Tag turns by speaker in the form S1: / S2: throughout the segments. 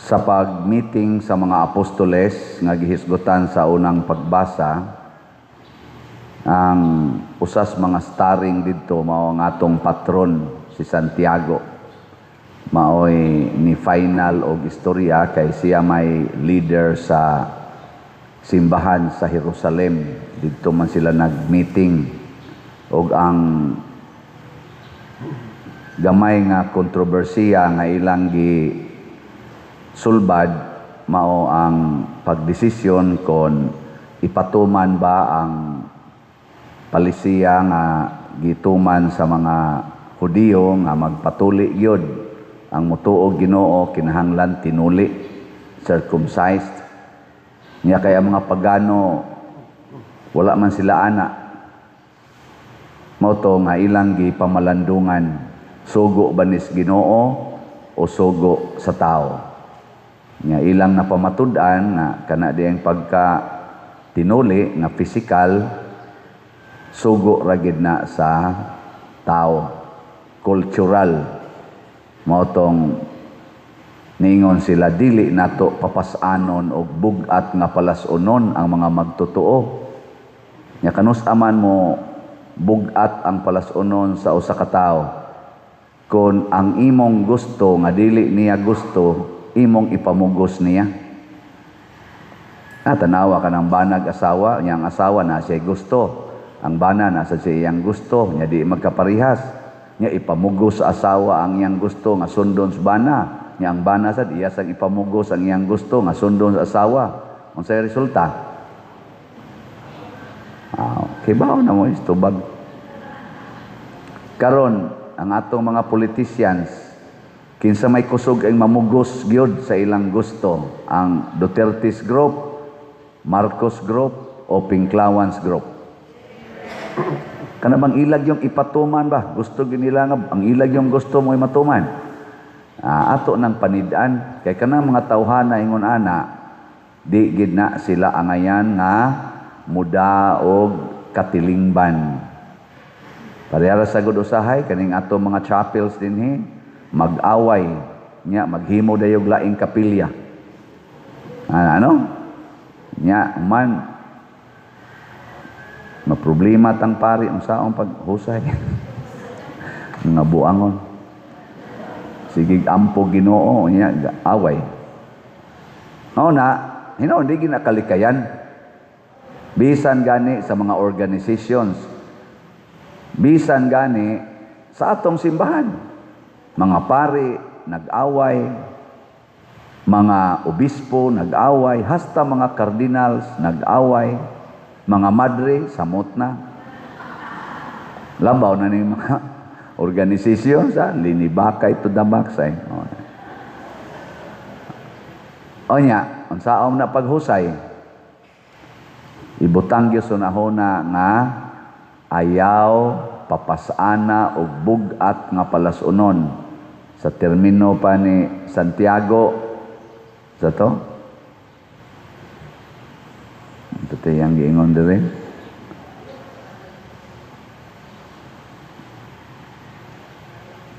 S1: Sa pag-meeting sa mga apostoles nga gihisgutan sa unang pagbasa, ang usas mga starring didto mao ang atong patron, si Santiago. Maoy ni final og istorya kay siya may leader sa simbahan sa Jerusalem. Didto man sila nag-meeting og ang gamay nga kontrobersiya nga ilang gi sulbad mao ang pagdesisyon kon ipatuman ba ang palisiya nga gituman sa mga Hudiyo nga magpatuli gyud ang mutuo Ginoo, kinahanglan tinuli, circumcised. Nya kay ang mga pagano, wala man sila ana. Mao to nga ilang gipamalandungan, sugo ba nis Ginoo o sugo sa tao? Nga ilang napamatud-an nga kana diyang pagka tinuli nga physical, sugo ra gid na sa tao, cultural. Mao tong niingon sila, dili nato papas-anon og bug-at nga palas-unon ang mga magtotoo. Nya kanus aman mo bug-at ang palas-unon sa usa ka tawo kon ang imong gusto nga dili niya gusto, imong ipamugos niya? Ah, tanawa ka ng banag asawa, niya ang asawa na siya gusto. Ang bana nasa siya iyang gusto, niya di magkaparihas. Niya ipamugos sa asawa ang iyang gusto nga sundon sa bana. Niya ang bana sad iya sang ipamugos ang iyang gusto nga sundon sa asawa. Unsay resulta? Ah, kibaw na mo istubag. Karon, ang atong mga politicians, kinsa may kusog ang mamugos gyud sa ilang gusto? Ang Duterte's group, Marcos group, o Pinklawans group? Kana bang ilag yung ipatuman ba? Gusto gyud nila nga ang ilag yung gusto mo ay matuman. Ah, ato nang panid-an kay kanang mga tawhana ingon ana, di gid na sila angayan nga muda og katilingban. Parehara sa gud usahay kaning ato mga chapels dinhi mag-away, nya maghimo dayog laing kapilya. Ah, ano? Nya man maproblema tang pari unsaon paghusay. Mga buangon. Sige, ampo Ginoo, nya away. Mao na, hinoon di ginakalikayan. Bisan gani sa mga organizations, bisan gani sa atong simbahan, mga pari nag-away, mga obispo nag-away, hasta mga cardinals nag-away, mga madre samot na. Labaw na ning mga organisasyon sa linibakay to the max ay. O nya, unsaon na paghusay? Ibutang gyud sunahona nga ayaw papasana og bug-at nga palas-unon. Sa termino pa ni Santiago sa to? Ito tiyang giingon diri.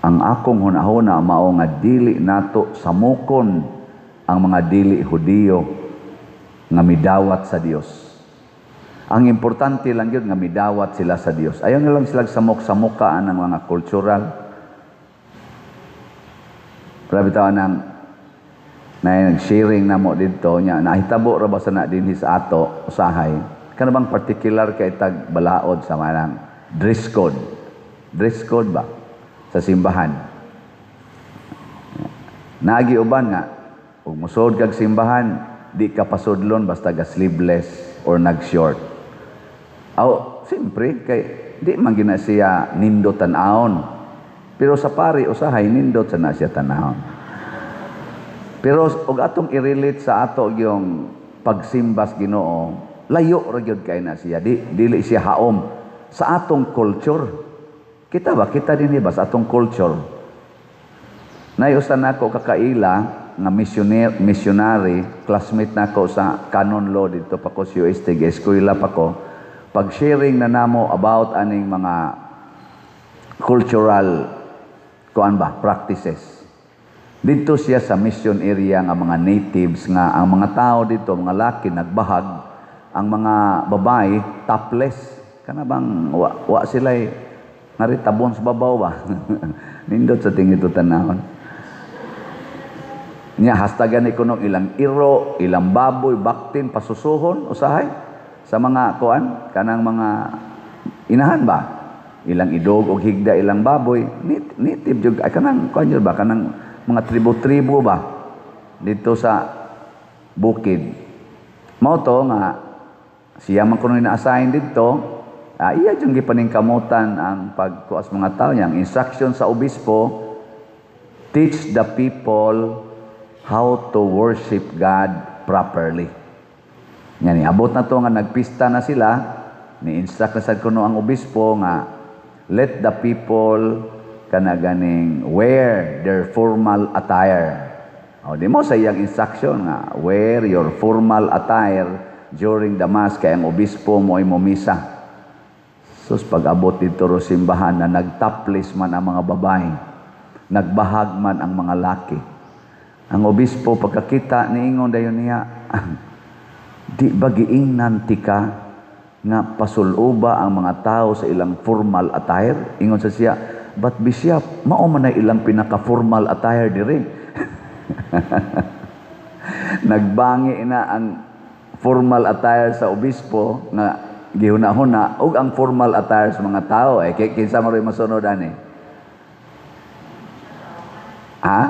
S1: Ang akong hunahuna mao nga dili nato samukon ang mga dili Hudiyo nga midawat sa Dios. Ang importante lang yun nga midawat sila sa Dios. Ayaw na lang sila samok-samukaan ng mga cultural. Pero bitaw nang na nag-sharing na mo dito nya, nahitabo ra ba sa na dinhi sa ato usahay kana bang particular kay tag balaod sa manang dress code? Dress code ba sa simbahan? Naagi uban nga ug mosud kag simbahan, di ka pasudlon basta ga sleeveless or nag-short. Aw, siyempre kay di man gina siya nindot tan-awon. Pero sa pari usahay nindot sa na siya tan-awon. Pero og atong i-relate sa ato yung pagsimbas Ginoo, layo ra gyud kay na siya, di dili siya haom sa atong culture. Kita ba kita dinhi ba sa atong culture? Nayusan nako kakaila nga missionary, classmate nako sa canon law dito pa ko sa UST, eskwela pa ko. Pag sharing na namo about aning mga cultural kuan ba practices. Dito siya sa mission area nga mga natives nga ang mga tao dito, mga laki nagbahag, ang mga babae topless. Kana bang wa sila ngari tabon sa babaw ba? Nindot sa tingin ito tanahon. Nya hastagan ni kuno ilang iro, ilang baboy, baktin, pasusuhon, usahay sa mga kuan, kanang mga inahan ba? Ilang idog og higda ilang baboy, native jud ay kanang kuan jud ba, kanang mga tribo-tribo ba dito sa bukid. Mao to nga siya man kuno na-assign dito, iya jud gipaningkamutan ang pagkuas mga tao niyang instruction sa obispo, teach the people how to worship God properly. Nga ni abot na to nga nagpista na sila, ni-instruct na sad kuno ang obispo nga let the people kana ganing wear their formal attire. O di mo sa iyang instruction nga wear your formal attire during the Mass kay ang obispo mo ay momisa. Sus, pag-abot dito ro simbahan na nagtopless man ang mga babae, nagbahag man ang mga laki. Ang obispo pagkakita niingon dayon niya, "Di ba giingnan tika nga pasuluba ang mga tao sa ilang formal attire?" Ingon sa siya, "But bishop, mao man na ilang pinaka-formal attire dire." Nagbangi na ang formal attire sa obispo nga gihuna-huna ug ang formal attire sa mga tao, eh kinsa man ro'y masunod ani? Ha?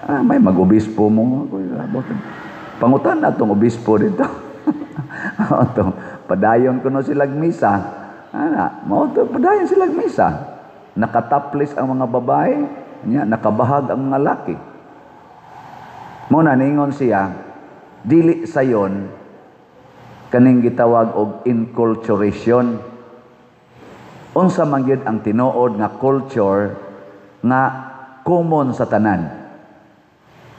S1: Ah, may mag-obispo mo. Pangutan na tong obispo dito. Ato, padayon kuno silag misa. Ana, mao to, padayon silag misa. Nakataples ang mga babae, nya nakabahag ang mga laki. Mo na ningon siya, dili sayon kaning gitawag og inculturation. Unsa man gyud ang tinuod nga culture nga common sa tanan?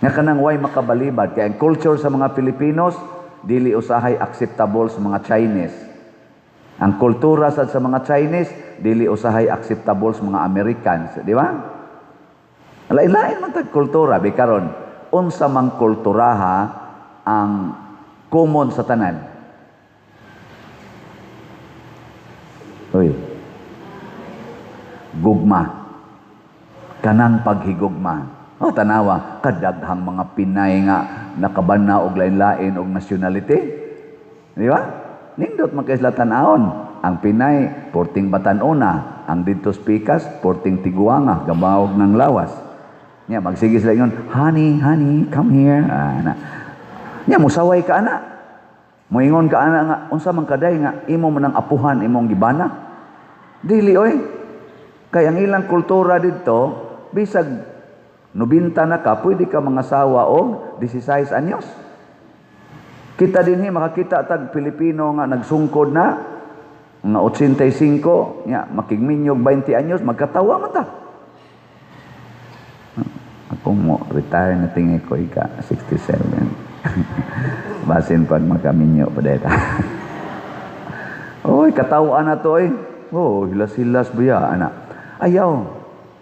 S1: Nga kanang way makabalibad kay ang culture sa mga Filipinos dili usahay acceptable sa mga Chinese. Ang kultura sad sa mga Chinese dili usahay acceptable sa mga Americans, di ba? Lain-lain man tag kultura bi karon, unsa mang kulturaha ang common sa tanan? Uy. Gugma. Kanang paghigugma. Oh, tanawa, kadaghang mga Pinay nga nakabana og lain-lain og nationality. Di ba? Nindot man kay sila tan-awon. Ang Pinay, porting batan-ona. Ang didto pikas, porting tiguanga, gamawog ng lawas. Nya, magsige sila ingon, "Honey, honey, come here." Ah, na. Nya, musaway ka ana. Moingon ka ana nga, unsa man kaday nga imo man ang apuhan imong gibana. Dili oy. Kay ang ilang kultura didto, bisag 90 na ka, pwede ka mangasawa og 16 anyos. Kita dinhi makakita tag Pilipino nga nagsungkod na nga 85 nya makigminyog 20 anyos, magkatawa man ta. Ako mo retire na tingi ko ika 67. Basin pag makaminyo pa deta. Oy, katawaan na to oy. Oh, hilas-hilas ba ana. Ayaw.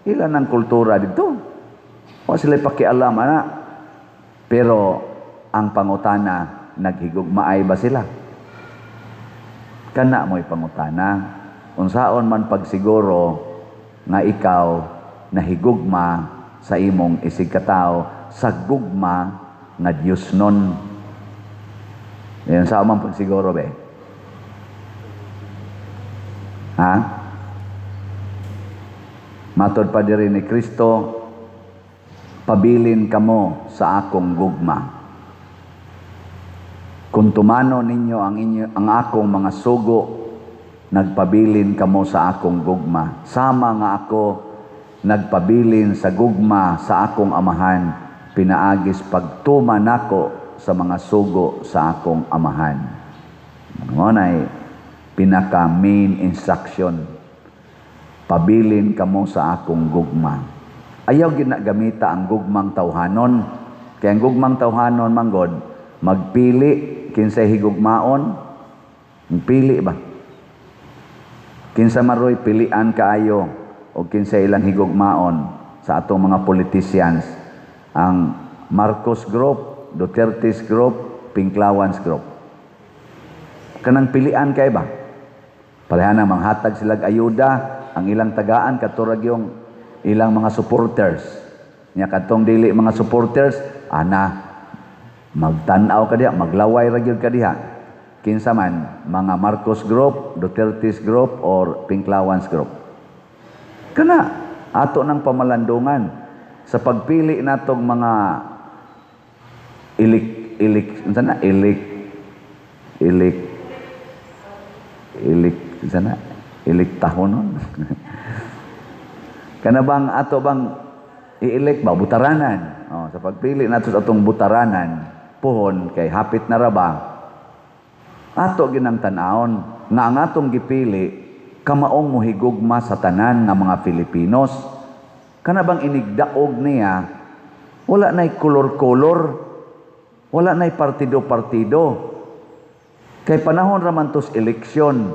S1: Ilan ang kultura dito? Wa sila pakialam ana. Pero ang pangutana, naghigugmaay ba sila? Kana mo'y pangutana. Unsaon man pagsiguro nga ikaw nahigugma sa imong isig katawo sa gugma nga Dios nun? Yan sa man pagsiguro be. Ha? Matod pa diri ni Kristo, "Pabilin kamo sa akong gugma. Kung tumano ninyo ang akong mga sugo, nagpabilin kamo sa akong gugma. Sama nga ako nagpabilin sa gugma sa akong amahan, pinaagis pagtuma nako sa mga sugo sa akong amahan." Mao nay pinaka main instruction. Pabilin kamo sa akong gugma. Ayaw ginagamita ang gugmang tawhanon. Kaya ang gugmang tawhanon manggod, magpili kinsay higugmaon. Pili ba? Kinsa maroy pilian kaayo o kinsay ilang higugmaon. Sa atong mga politicians, ang Marcos Group, Duterte's Group, Pinklawans Group. Kanang pilian kay ba? Pareha na manghatag silag ayuda, ang ilang tagaan katurag yung ilang mga supporters. Nya kadtong dili mga supporters, ana magtan-aw ka diha, maglaway ra gyud ka diha. Kinsa man, mga Marcos Group, Duterte's Group or Pinklawans Group. Kana ato ng pamalandungan sa pagpili natong mga ilik ilik unsa na ilik ilik ilik unsa na iliktahonon. Kana bang ato bang i-elect ba butaranan? Oh, sa pagpili nato sa atong butaranan puhon kay hapit na ra ba, ato ginang tan-awon nga ang atong gipili kamaong mohigugma sa tanan nga mga Filipinos. Kana bang inigdaog niya, wala na'y kolor-kolor, wala na'y partido-partido. Kay panahon ra man tos eleksyon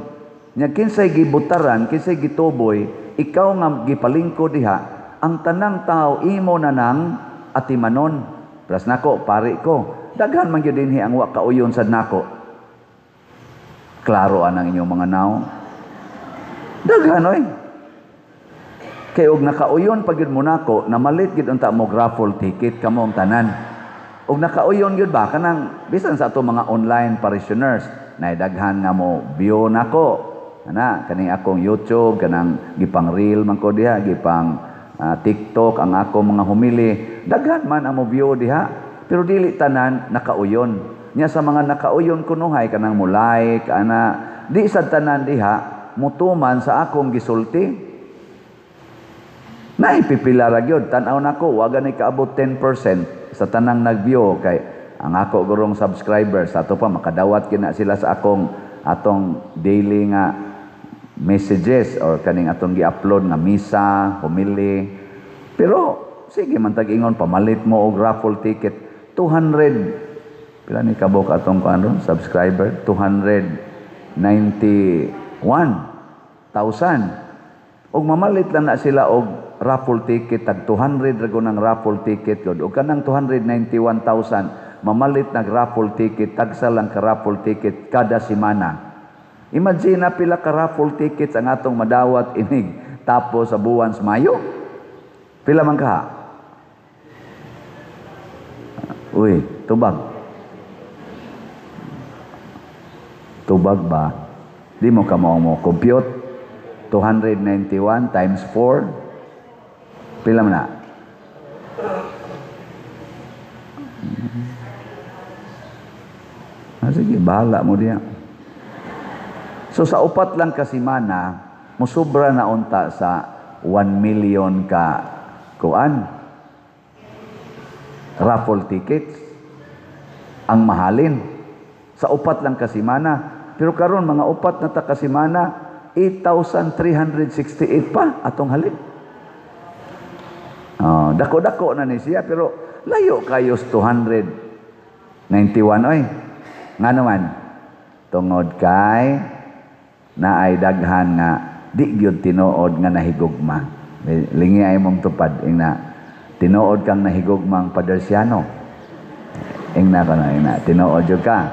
S1: nya, kinsay gibutaran, kinsay gituboy, ikaw nga gipalingkod diha, ang tanang tao imo na nang atimanon. Pras nako, pari ko, daghan man gyud dinhi ang wa kauyon sad nako. Klaro anang inyong mga naong. Daghan oy. Kay og nakauyon pa gyud mo nako, namalit gyud unta mo raffle ticket kamo ang tanan. Og nakauyon gyud ba kanang bisan sa ato mga online parishioners, nay daghan nga mo view nako. Ana kaning akong YouTube, kanang gipang reel man ko diha, gipang TikTok ang ako mga homily, daghan man ang mo view diha, pero dili tanan nakauyon. Nya sa mga nakauyon kunuhay kanang mo like ana, di sad tanan diha mutuman sa akong gisulti. Naipipila ra gyud, tan-aw nako, wa gani kaabot 10% sa tanang nag-view, kay ang ako gurong subscribers ato pa makadawat kina sila sa akong atong daily nga messages or kaning atong gi-upload nga misa, homily. Pero sige man tag ingon pamalit mo og raffle ticket, 200 pila ni kabok atong kuan ron subscriber, 291,000. Og mamalit lang na sila og raffle ticket, tag 200 ra ng raffle ticket gud, og kanang 291,000 mamalit nag raffle ticket, tagsa lang ka raffle ticket kada semana. Imagine na pila ka raffle tickets ang atong madawat inig tapos sa buwan sa Mayo. Pila man ka? Uy, tubag. Tubag ba? Di mo ka mo compute 291 times 4. Pila man na? Ah, sige, bahala mo diya. So sa upat lang kasimana, musubra na unta sa 1 million ka kuan raffle tickets. Ang mahalin. Sa upat lang kasimana. Pero karon mga upat na ta kasimana, 8,368 pa atong halin. Oh, dako-dako na ni siya, pero layo kayo sa 291 oy. Nga naman, tungod kay naay daghan nga di gyud tinuod nga nahigugma. Lingi ay mong tupad ing na tinuod kang nahigugmang Padersiano. Ing na kana ing na tinuod jud ka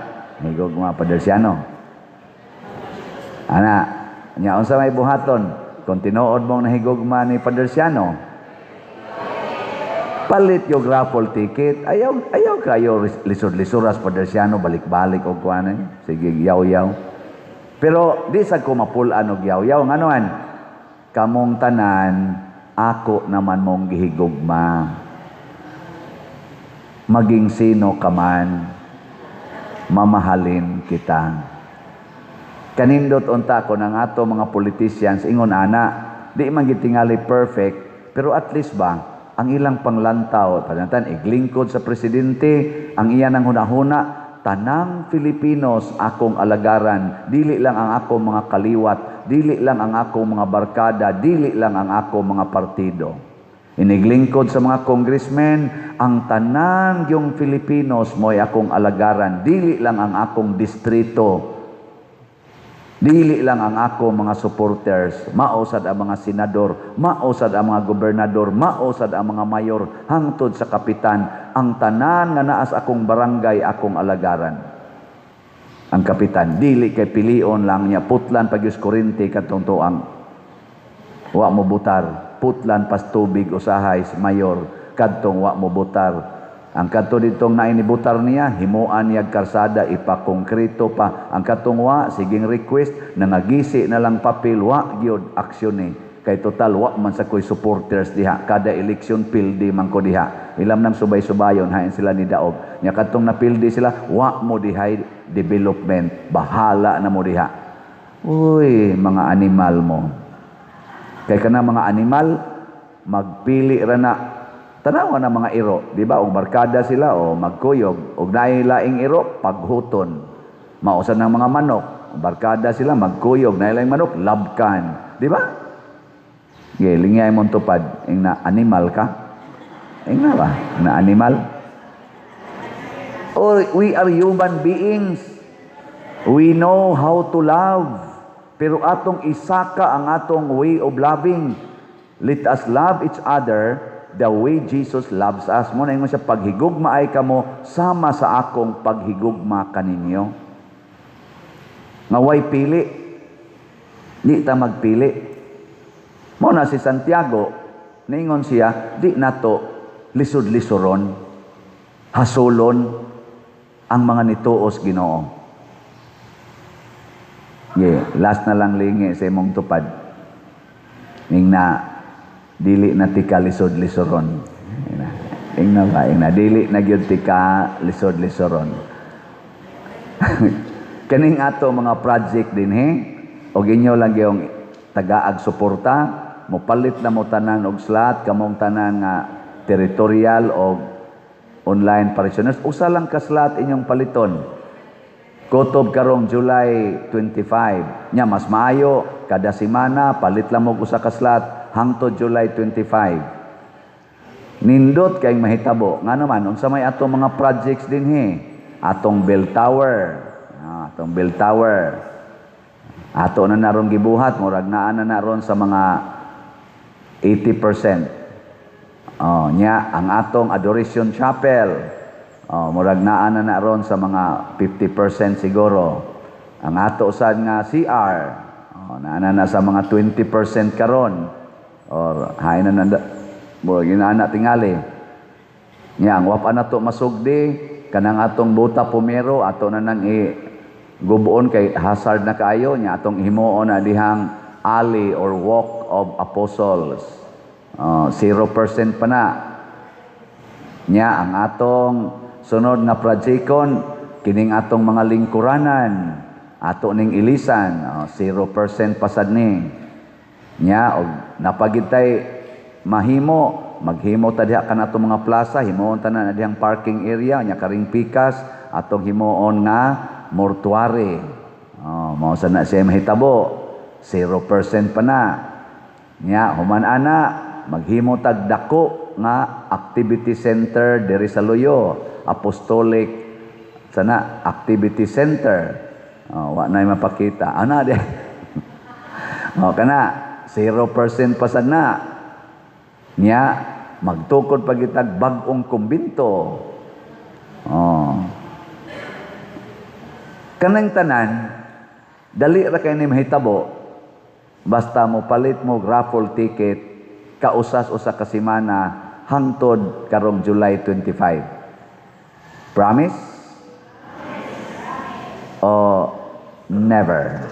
S1: nahigugma Padersiano. Ana, nya unsa may buhaton kung tinuod mong nahigugma ni Padersiano? Palit yung raffle ticket. Ayaw, ayaw kayo lisod-lisuras Padersiano, balik-balik og kuan eh. Sige, yaw-yaw. Pero di sa ko mapulaan og yaw-yaw. Nganoan? Kamong tanan, ako naman mong gihigugma. Maging sino ka man, mamahalin kita. Kanindot unta ko ng ato mga politicians, ingon ana, di man gitingali perfect, pero at least ba, ang ilang panglantaw, panantan, iglingkod sa presidente, ang iya ng hunahuna, tanang Filipinos akong alagaran, dili lang ang akong mga kaliwat, dili lang ang akong mga barkada, dili lang ang akong mga partido. Iniglingkod sa mga congressmen, ang tanan yung Filipinos mo'y akong alagaran, dili lang ang akong distrito, Dili lang ang ako mga supporters, mao sad ang mga senador, mao sad ang mga gobernador, mao sad ang mga mayor, hangtod sa kapitan, ang tanan nga naa sa akong barangay, akong alagaran. Ang kapitan, dili kay pilion lang niya, putlan pag kuryente katong tuang. Wa mo butar, putlan pas tubig usahay si mayor, kadtong wa mo butar. Ang kadto ditong naay nibutar niya, himuan niya karsada, ipakongkrito pa. Ang katong wa, siging request, nangagisi na lang papel, wa gyud aksyon ni. Kay total, wa man sa ko'y supporters diha. Kada eleksyon, pildi man ko diha. Ilam nang subay-subayon, hain sila ni daog. Nya kadtong napildi sila, wa mo dihay development. Bahala na mo diha. Uy, mga animal mo. Kay kana mga animal, magpili ra na. Tanawa na mga iro, di ba? Og barkada sila o magkuyog, og naay laing iro, paghuton. Mao sad ng mga manok, barkada sila, magkuyog, naay laing manok, labkan. Di ba? Ge, lingay mong tupad, ing na animal ka. Ing na ba? Na animal? Or we are human beings. We know how to love. Pero atong isaka ang atong way of loving. Let us love each other the way Jesus loves us. Mo na ingon siya, "Paghigugma ay kamo sama sa akong paghigugma kaninyo." Nga way pili. Di ta magpili. Mo na si Santiago, ningon siya, di nato lisod-lisoron, hasulon ang mga nituos Ginoo. Yeah, last na lang, lingi sa imong tupad. Ing na dili na tika lisod-lisoron. Ing na ba? Ing na dili na gyud tika lisod-lisoron. Kaning ato mga project dinhi og inyo lang yung tagaag suporta, mopalit na mo tanan og slot kamong tanan nga territorial o online parishioners, usa lang ka slot inyong paliton. Kutob karong July 25. Nya mas maayo kada semana palit lang mo usa ka slot hangtod July 25. Nindot kay mahitabo. Nga naman, unsa may ato mga projects dinhi? Atong bell tower. Ah, atong bell tower. Ato na naron gibuhat, murag naa na naron sa mga 80%. Oh, nya ang atong Adoration Chapel. Oh, murag naa na naron sa mga 50% siguro. Ang ato sad nga CR, oh, naa na na sa mga 20% karon. Or hain na na murag inaana tingali. Nya ang wa pa nato masugdi kanang atong buta pumero, ato na nang i gubuon kay hazard na kaayo, nya atong himuon na dihang alley or Walk of Apostles. Oh, 0% pa na. Nya ang atong sunod nga projecton, kining atong mga lingkuranan, ato ning ilisan, oh, 0% pasad ni. Nya og napagitay mahimo, maghimo ta diha kan atong mga plaza, himuon ta na dihang parking area, nya karing pikas atong himuon nga mortuary. Oh, mao sa na siya mahitabo. 0% pa na. Nya human ana, maghimo tag dako nga activity center diri sa Luyo, Apostolic sana activity center. Oh, wa na mapakita. Ana di. Oh, kana 0% pa sad na. Nya magtukod pa kitag bag-ong kumbinto. Oh. Kanang tanan dali ra kay ni mahitabo basta mo palit mo raffle ticket kausas usa ka semana hangtod karong July 25. Promise? O never?